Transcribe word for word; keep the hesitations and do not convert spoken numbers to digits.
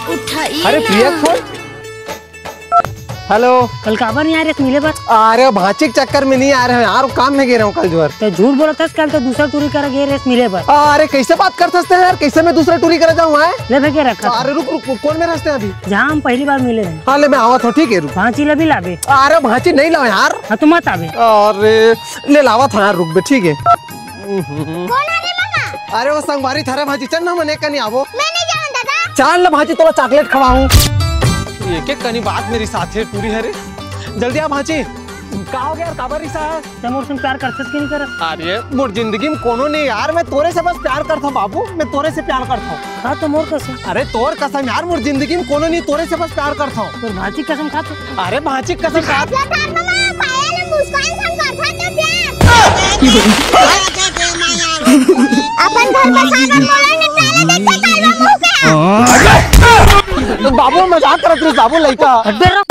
उठाइए अरे ना। प्रिया फोन। हेलो। कल काबर नहीं आ रहे मिले बर? अरे भांची के चक्कर में नहीं आ रहे हैं यार, काम में गे रहे हूँ कल जोर। तो झूठ बोलत हस, कल तो दूसरा टूरी करा गे रहे मिले बर। अरे कैसे बात करत हस यार, कैसे मैं दूसरा टूरी करा जाऊँ, हैं? ले भैया रखा। अरे रुक रुक, कौन में रहते हैं अभी? जहाँ हम पहली बार मिले रहे। हाँ ले मैं आवत हूँ, ठीक है रुक। भांची ला भी लाबे। अरे भांची नहीं लाओ यार। हाँ तो मत आबे। अरे ले लावत हूँ यार, रुक बे, ठीक है। कौन आ रे मामा? अरे वो संगवारी थारे भांची, चल ना मने कनी आवो। मैं नहीं जाऊँ दादा। चल ना भांची, तोला चॉकलेट खवाऊं। एक एक कनी बात मेरी साथे पूरी है रे। जल्दी आ भांची। का हो गया यार, काबर रिसा है? ते मोर से प्यार करथस कि नहीं करत? अरे मोर जिंदगी में कोनो नहीं यार, मैं तोरे से बस प्यार करता हूँ बाबू, मैं तोरे से प्यार करता हूँ। खा तो मोर कसम। अरे तोर कसम यार, मोर जिंदगी में कोनो नहीं, तोरे से बस प्यार करता हूँ। तोर भांची कसम खा तो। अरे भांची कसम खा। ये थार मामा, पायल मुस्कान संग करथा तो प्यार। अपन घर बसाना मोला निकाले देते कालवा मुंह के। बाबू मजाक करत रहिस बाबू, लइका। हट बे रे।